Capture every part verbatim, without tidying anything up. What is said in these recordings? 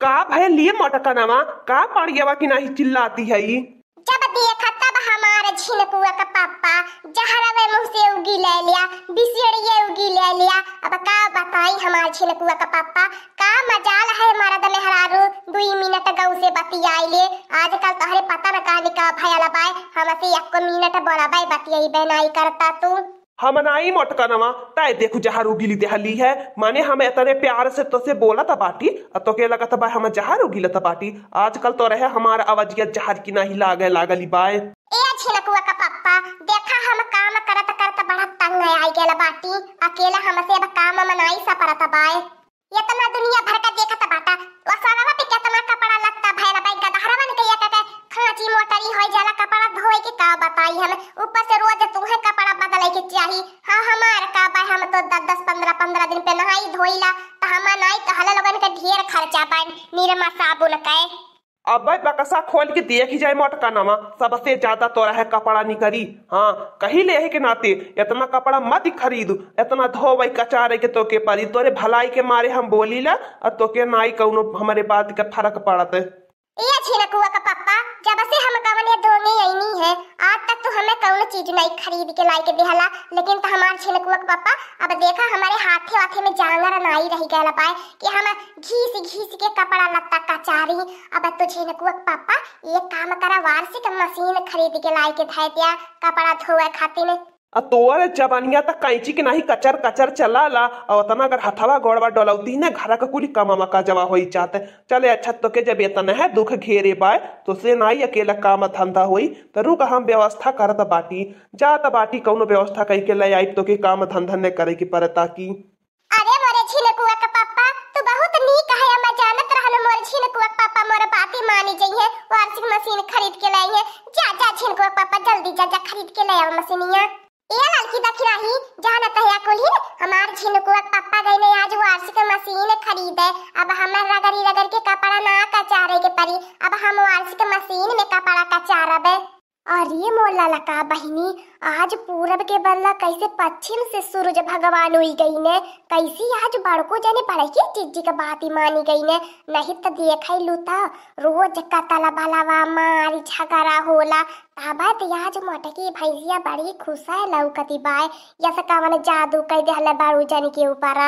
का भयल ये मोटकनवा, का पाड़ियवा की नाही चिल्लाती है ई? जब देखा तब हमार झिनकुआ का पप्पा जहरवे मुँह से उगी ले लिया, बिसेड़िए उगी ले लिया। अब का बताई हमार झिनकुआ का पप्पा, का मजाल है मरद मेहरारू दुई मिनट गऊ से बतियाई ले। आजकल तोहरे पता न का निका भयल बाय, हमसे एको मिनट बोलबे बतियाई नाई करता तू। हम नाई मोटकनवा, तय देखू जहर उगिली देहली है। माने हम एतने प्यार से तोसे बोलत बाटी, अ तोके लगत बा हम जहर उगिलत बाटी। आजकल तो रहे हमार अवजिया जहर की नाही लागे लागली बाय। ए झिनकुआ का पप्पा, देखा हम काम करत करत बड़ा तंग आई गेल बाटी, अकेला हमसे अब काम मनाई सपरत बाय। एतना दुनिया भर का देखत बाटा, ओ सरवा पे केतना कपड़ा लत्ता भयल बाय, गदहरवन के एक के खांची मोटरी होई जाला, कपड़ा धोए के का बताई हम, ऊपर से रोज तूहे कपड़ा बदले के चाही। हाँ, हमार का बाय, हम तो दस दस पन्द्रह पन्द्रह दिन पे नहाई धोईला, त हम नाई तो हला लोगन के ढेर खर्चा बाय निरमा साबुन के। अबे बकसा खोल के देखी जाए मोटकनवा, सबसे ज्यादा तोरा है कपड़ा निकरी। हाँ, कही ले है के नाते इतना कपड़ा मत खरीदू, इतना धोवे कचारे के तोके परी, तोरे भलाई के मारे हम बोलीला, और तोके नाई कौनो हमरे बात के फर्क पड़त। ए झिनकुआ का पप्पा, जब से हम गवने धोने अइनी है, आज तक तू हमें कौनो चीज नाई खरीद के लाई के देहला, लेकिन त हमार झिनकुआ का पप्पा, अब देखा हमारे हाथे वाथे में जांगर नाई रह गया पाए कि हम घीस घीस के कपड़ा लत्ता कचारी। अब तू झिनकुआ के पापा एक काम करा, वार्षिक मशीन खरीद के लाई के धै दिया कपड़ा धोए खातिर। आ तोर जवानिया त कैंची के नाही कचर कचर चला ला, और उतना अगर हथवा गोड़वा डोलौती न घर का कुली कमवा का जवा होई जात। चले अच्छा, तोके जब इतना है दुख घेरे बाय, तो से नाई अकेला काम धंधा होई, त रुक हम व्यवस्था करत बाटी, जात बाटी कौनो व्यवस्था कई के ले आई, तोके काम धंधा न करे के पड़ता की। अरे मोरे झिनकुआ का पापा, तू बहुत नीक है, हम जानत रहल मोर झिनकुआ का पापा मोर बाती मानी जइहे, वाशिंग मशीन खरीद के लाई है। जा जा झिनकुआ का पापा, जल्दी जा जा खरीद के ले आवा मशीनिया। ए ललकी दखिनाही, जानत है कुल्हिन, हमार झिनकुआ का पापा गइने आज वाशिंग मशीन खरीदे। अब हमें रगड़ी रगड़ के कपड़ा ना कचारे के परी, अब हम वाशिंग मशीन में कपड़ा कचारबे। अरे मोर ललका बहिनी, आज पूरब के बदला कैसे पश्चिम से सूरज भगवान उइ गइने। कैसे आज बड़को जने बड़की जिज्जी के बात ही मानी गइने। नहीं त देखै लू त रोज कतल बलवा मारी झगड़ा होला। तब त आज मोटकी भैंसिया बड़ी खुश है लौकती बाय। यस कवन जादू कइ देहले बड़ू जन के ऊपर।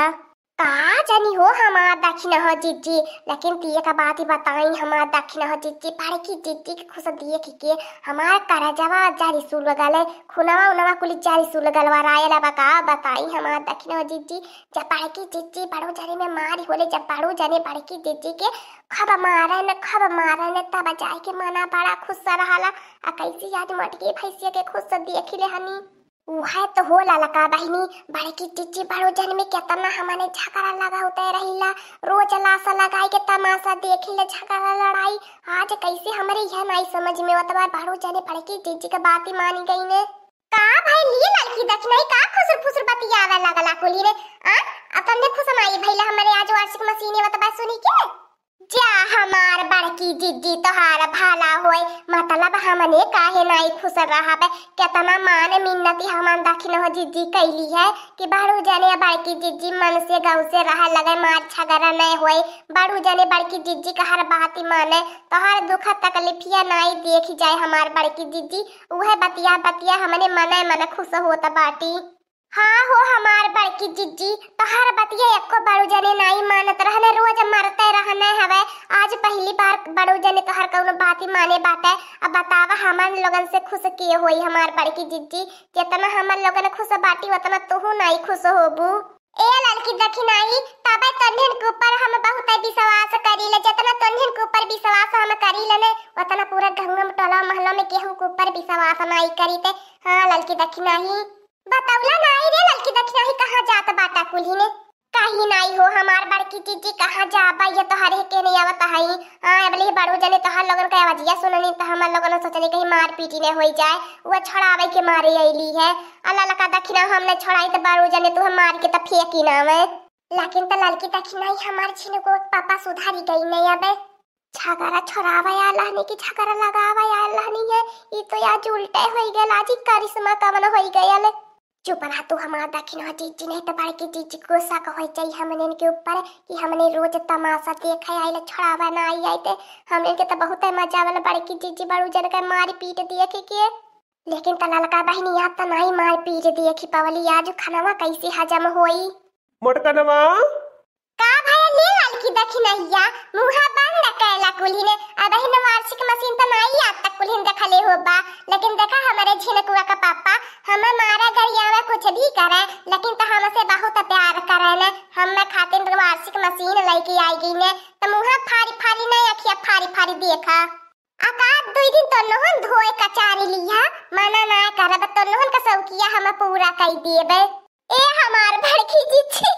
का जानी हो हमार दखिनहो जिज्जी, लेकिन तिये का बात ही बताई, हमार दखिनहो जिज्जी, बड़की जिज्जी के खुश देख के हमार करजवा जारी सुलगल, खुनवा उनवा कुली जारी सुलगल वरायल बा। का बताई हमार दखिनहो जिज्जी, जब बड़की जिज्जी बड़ू जने में मारी होले, जब बड़ू जने बड़की जिज्जी के खब मारन, खब मारन, तब जाए के मना बड़ा खुश रहला। आ कैसी आज मोटकी भैंसिया के खुश देखी ले हनी। उहे तो हो ललका बहिनी, बड़की जिज्जी बड़ू जन में केतना हमने झगड़ा लगावते रहिला, रोज लासा लगाई के तमाशा देखिले झगड़ा लड़ाई। आज कैसे हमरे यह नाई समझ में आवत बा, बड़ू जने बड़की जिज्जी के बाती मानी गइने। का भइल ये ललकी दखिनाही, का फुसुर फुसुर बतियावे लगला कुली रे? आ, अतने खुश नाई भइला हमरे आज वाशिंग मशीन आवत बा सुनी के। जा हमार बड़की जिज्जी तोहार भला होय, मतलब हमने काहे नाई खुश रहबे। केतना मान मिन्नती हमन दखिनहो जिज्जी कैली है कि बड़ू जने बड़की जिज्जी मन से गौ से रह लगे, मार झगड़ा नहीं होय। बड़ू जने बड़की जिज्जी का हर बात ही माने, तोहार दुख तकलीफिया नाई देखी जाए हमार बड़की जिज्जी। उहे बतिया बतिया हमने मने मन खुश होत बाटी। हाँ हो हमार बड़की जिज्जी, तोहार बतिया एको बड़ू जने नाई मानत रहने, रोज मरते रहने हवे। आज पहली बार बड़ू जने तोहार कौनो बाती माने बाटे। अब बतावा हमन लोगन से खुश के होई हमार बड़की जिज्जी? जितना हमन लोगन खुश बाटी उतना तोहू नाई खुश होबू। ए ललकी दखिनाही, तबे तोन्हन के ऊपर हम बहुत विश्वास करीले, जितना तोन्हन के ऊपर विश्वास हम करीले ने, उतना पूरा गंगम टोला महलो में केहू के ऊपर विश्वास नाई करीते। हाँ ललकी दखिनाही। बतौला नाई रे ललकी दखिनाही, कहाँ जात बाटा कुल्ही ने? कहीं नाई हो हमार बड़की जिज्जी, कहाँ जाबा, ये तो हरे के नहीं आवत हई। हाँ, अबले ही बड़ू जने तोहार लोगन का आवाजिया सुननी तो हमार लोगन सोचनी कहीं मार पीटी ने होई जाए, वो छोड़ावे के मारे अइली है। अल्लाह लका दखिना हमने छोड़ाई तो बड़ू जने तू हम मार के तो फेंकी ना आवे। लेकिन तो ललकी दखिनाही हमार झिनकुआ के पापा सुधारी गई नहीं अबे। झगड़ा छोड़ावे आलहनी की झगड़ा लगावे आलहनी है, ई तो आज उल्टे होई गल, आज ही करिश्मा कवन होई गयल। चुप रह तू हमार दखिनवा जिज्जी, नहीं त बड़की जिज्जी गुस्सा क होइ जाई हमने के ऊपर कि हमने रोज तमाशा देखे आइल, छोड़ावा ना आई आई ते। हमने के त बहुत मजा आवल बड़की जिज्जी बड़ू जन के मार पीट देख के। लेकिन त ललका बहिनी, आज त नाई मार पीट देखी पवली, आज खनवा कैसे हजम होई? मोटकनवा। का भया ले ललकी दखिनैया, मुँहा बंद कैला कुल्हिने। अबहिन वार्षिक मशीन त नाई आज तक कुल्हिन देखले होबा, लेकिन देखा हमरे झिनकुआ का पापा, हम मारा गरियावे कुछ भी करे, लेकिन त हमसे बहुत प्यार करे ने। हम खातिर वार्षिक मशीन लइके आई गई ने, त मुँहा फारी फारी नहीं, अखिया फारी फारी देखा। आ का दुई दिन तोन्नहुन धोए कचारी लिहा, मना ना करब, तोन्नहुन का शौकिया हम पूरा कई देबे। ए हमार बड़की जिज्जी,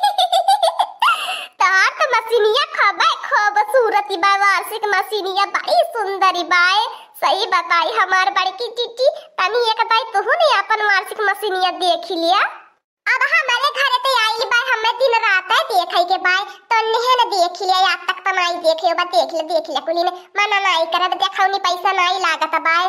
तोहार त मशीनिया खबे खूबसूरती बा, वार्षिक मशीनिया बड़ी सुंदरी बाए। सही बताई हमार बड़की जिज्जी, तनी एक दाई तुहू ने अपन वार्षिक मशीनिया देखी लिया। अब हमरे घरे ते आइल बा, हमें दिन रात है देखे के बाय, तो निहन देख ले, आज तक तो नाई देखे बा, देख ले, देख ले कुलीन, मना नाई करब, देखौनी पैसा नाई लागत बाय।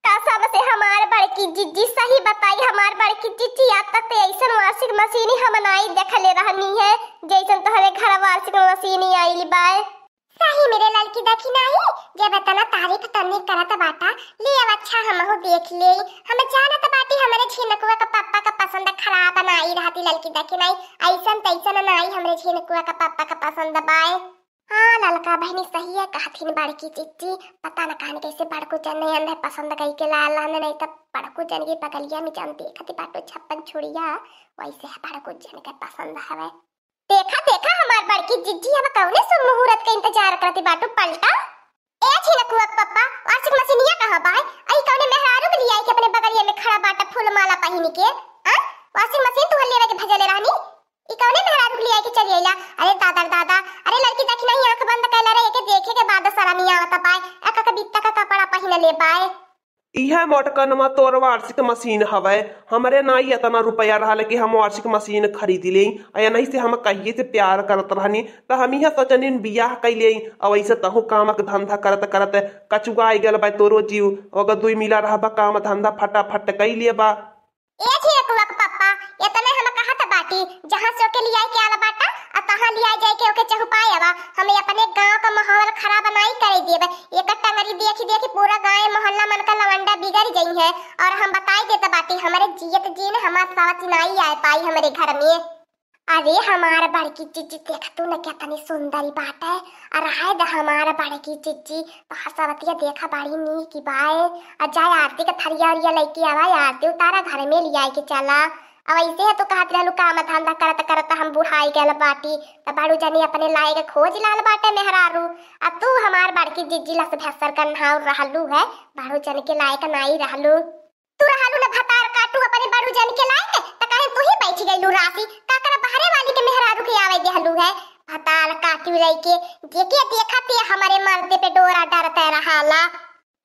कसम से हमार बड़की जिज्जी, सही बताई हमार बड़की जिज्जी, आज तक ते ऐसन वार्षिक मशीन हम नाई देखले रहनी है, जैसन तोहरे घर वार्षिक मशीन आइल बाय। सही मेरे ललकी दखिनही, जब इतना तारीफ तन्नी करत बाटा, ले अब अच्छा हमहू देख ले। हम जानत बाटी हमरे झिनकुआ का पप्पा का पसंद खराब नाई रहती ललकी दखिनही, ऐसन तैसन नाई हमरे झिनकुआ का पप्पा का पसंद बाय। हाँ ललका बहिनी सही है कहथिन बड़की जिज्जी, पता न कहन कैसे बड़कू जन नहीं अंधे पसंद कई के लाल लाने, नहीं तब बड़कू जन की बगलिया में जन देखती बाटो छप्पन छुड़िया, वैसे है बड़कू जन के पसंद हवे। देखा, देखा, हमार बड़की जिज्जी अब कौने शुभ मुहूर्त के इंतजार करती बाटू पलटा। ए झिनकुआ के पप्पा, वार्षिक मशीनिया कहाँ बा? आई कौने मेहरारू के लियाई के अपने बगलिया में खड़ा बाटा फूल माला पहिन के? हाँ? वार्षिक मशीन तुहर लेवे के भेजले रहनी? ई कौने मेहरारू के लियाई के चली अइला? अरे दादा रे दादा, अरे ललकी दखिनही आँख बंद कैला रे, एके देखे के बाद शरमिया आवत बाय, एक एक बित्ता का कपड़ा पहिन ले बाय। इहे मोटकनवा तोर वार्षिक मशीन हवे। हमरे नाई एतना रुपया रहल कि हम वार्षिक मशीन खरीद लेई। आ एनही से हम कहिए से प्यार करत रहनी, त हम इहे सोचनी बियाह कइ लेई। अब ऐसे तहु काम के धंधा करत करत कचुआइ गल बा तोरो जीव। अगर दुई मिला रहबा काम धंधा फटाफट कइ लेबा। ए झिनकुआ के पप्पा, एतने हम कहत बाटी, जहाँ से ओके लियाई के आल बाटा, आ तहाँ लियाई जाए के ओके चहुपाए आवा। हमें अपने गाँव का माहौल खराब नाई करे देब। एक टंगरी देखी देखी पूरा गाँव मोहल्ला मन का लवंडा बिगड़ गई है। और हम बताई देत बाटी, हमरे जियत जीन हमार सावा चिनाई आए पाई हमरे घर में। अरे हमार बड़की जिज्जी, देख तू न केतनी सुंदरी बाटे। अरे हाय द हमार बड़की जिज्जी, तोहार सवतिया देखा बड़ी नीक बाए। आ जाए आरती के थरिया उरिया लइके आवा, आरती उतारा घर में लियाई के चला। अब ऐसे है तू कहत रहलू काम धंधा करत करत हम बुढ़ाई गल बाटी, त बड़ू जनी अपने लायक खोज लाल बाटे मेहरारू। आ तू हमार बड़की जिज्जी लस भैसर कन्हाउर रहलू है, बड़ू जन के लायक नाई रहलू। तू रहलू न भतार काटू अपने बड़ू जन के लायक, त काहे तू ही बैठ गइलू रासी? का कर बहरे वाली के मेहरारू के आवे देहलू है? भतार काटू लइके, जेके देखा ते हमरे मर्दे पे डोरा डरते रहाला।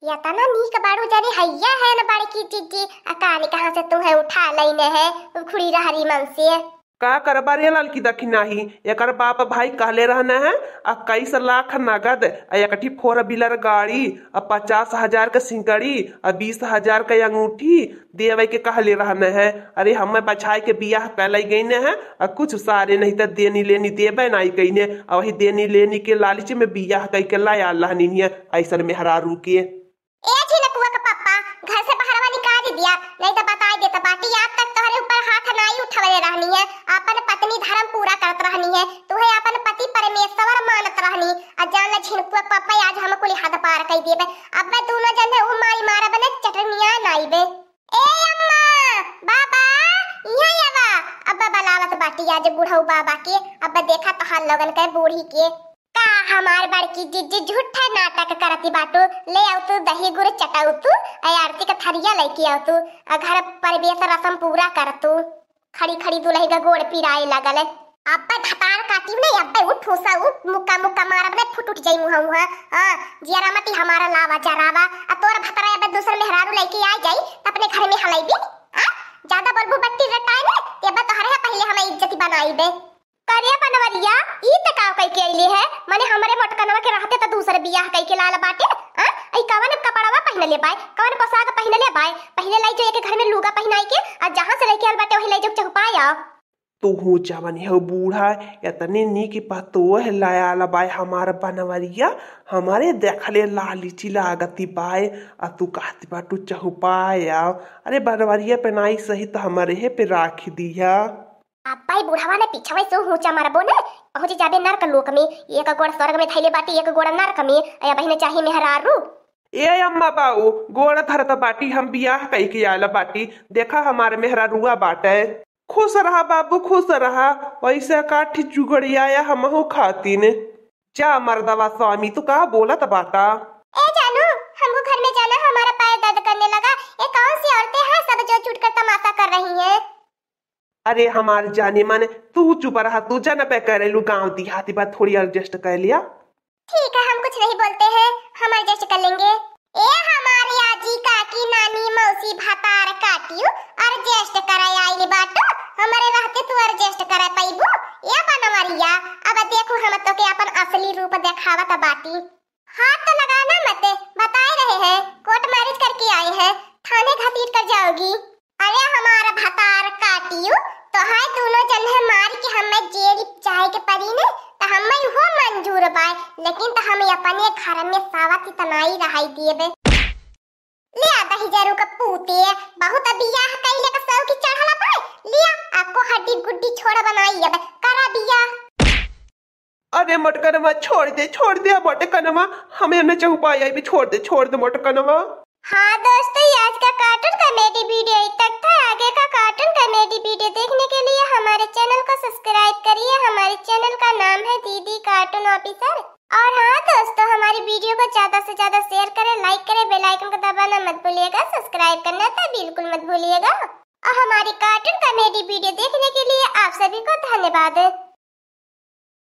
यतना नीक बड़ू जनी हैया है न बड़की जिज्जी, आ कानी कहाँ से तू है उठा लइने है, उखड़ी रहरी मन से। का करबा रे ललकी दखिनही, एकर बाप भाई कहले रहने हैं, इक्कीस लाख नगद, आ एक ठी four wheeler गाड़ी, आ पचास हजार के सिकड़ी, आ बीस हजार के अंगूठी देवे के कहले रहने हैं। अरे हमें बछाए के बियाह कइले गईने हैं, आ कुछ सारे नहीं त देनी लेनी देबे नाई कईने, आ वही देनी लेनी के लालच में बियाह कई के लाया रहनी है ऐसन मेहरारू के। ए झिनकुआ के पप्पा, घर से बहरवा निकाल दिया, नहीं तो बताई देत बाटी, आज तक तोहरे ऊपर हाथ नाई उठवले रहनी है, अपन पत्नी धर्म पूरा करत रहनी है, तुहे अपन पति परमेश्वर मानत रहनी। आ जान ले झिनकुआ के पप्पा, आज हम कुली हद पार कई देबे। अब मैं दोनों जन है उ माई मारब ने चटनिया नाई बे। ए अम्मा, बाबा, इहाँ आवा। अब बलावत बाटी आज बुढ़ऊ बाबा के, अब देखा तोहार लोगन के बूढ़ी के। का हमार बड़की जिज्जी झूठा नाटक करती बाटू? ले आउ तू दही गुड़ चटाउ तू, आ आरती का थरिया लइके आउ तू, आ घर प्रवेश रसम पूरा कर तू। खड़ी खड़ी दुलही का गोड़ पिराए लागल है। अब्बे भतार काटी नहीं, अब्बे उठ ठूसा, उठ मुक्का मुक्का मारब नहीं, फुट उठ जाई मुहा मुहा। हाँ, जियरा मती हमारा लावा जरावा, आ तोर भतरा अब्बे दूसर मेहरारू लइके आ जाई, त अपने घर में हलई दी। हाँ, ज्यादा बोलबू बट्टी रटाए ने, ते अब्बे तोहरे पहिले हमें इज्जती बनाई बे। करे बनवरिया, ई त का कइके अइले है? मने हमरे मोटकनवा के रहते त दूसर बियाह कइके लाल बाटे, आ? ई कवन कपड़वा पहिनले बाय, कवन पोशाक पहिनले बाय? पहिले लाई जो एके घर में लुगा पहिनाई के, आ जहाँ से लेके आल बाटे वही लाई जो चहुपाया। तू हूँ जवन हो बूढ़ा, एतने नीक पतोह लायाल बाय हमार बनवरिया, हमरे देखले लालिची लागती बाय, आ तू कहती बाटू चहुपाया। अरे बनवरिया पे नाई सही त हमरे हे पे राखी दिया। अब्बाई बुढ़वा ने पीछवे से हुचा मारबो ने, पहुँच जाबे नरक लोक में। एक गोड़ स्वर्ग में धैले बाटी, एक गोड़ नरक में। अया बहिने चाही मेहरारू। ए अम्मा बाऊ, गोड़ धरत बाटी, हम बियाह कई के आयल बाटी। देखा हमार मेहरारुआ बाटे। खुश रहा बाबू, खुश रहा। वैसे काठी जुगड़ियाया हमहू खातिन। जा मर्दवा स्वामी, तू का बोलत बाटा? ए जानू, हमको घर में जाना है, हमारा पैर दर्द करने लगा। ये कौन सी औरतें हैं, सब जो जुट कर तमाशा कर रही हैं। अरे हमार जाने मन, तू चुप रहा, तू जनबे करेलू, गाँव देहाती बात थोड़ी adjust कर लिया। ठीक है, हम कुछ नहीं बोलते हैं, हम adjust कर लेंगे। ए हमारी आजी, काकी, नानी, मौसी, भतार, काटियो, adjust करे आइल बाटू, हमरे रहते तू adjust करे पैबू? ए बनवरिया, अब देखू हम तो के अपन असली रूप देखावत बाटी। हाथ तो लगाना मत, बताए रहे हैं, court marriage करके आए हैं, थाने घसीट कर जाओगी। अरे हमार भतार काटियो, तो है दोनों जन है मार के हमें जेल जाए के पड़ी ने, तो हमें वो मंजूर बाय, लेकिन तो हमें अपने घर में सावत तनाई रहाई देबे। लिया दही जरू का पूते, बहुत बियाह कइले का सौ की चढ़ला पाए, लिया आपको हड्डी गुड्डी छोड़ा बनाई अब, करा बियाह। अरे मोटकनवा, छोड़ दे, छोड़ दे मोटकनवा, हमें न चहुपाई आई भी, छोड़ दे, छोड़ दे मोटकनवा। हाँ दोस्तों, ये आज का cartoon comedy video इतना तक था। आगे का cartoon comedy video देखने के लिए हमारे channel को subscribe करिए। हमारे channel का नाम है दीदी Cartoon Officer। और हाँ दोस्तों, हमारी video को ज्यादा से ज्यादा share करें, like करें, bell icon को दबाना मत भूलिएगा, subscribe करना तो बिल्कुल मत भूलिएगा। और हमारी cartoon comedy video देखने के लिए आप सभी को धन्यवाद।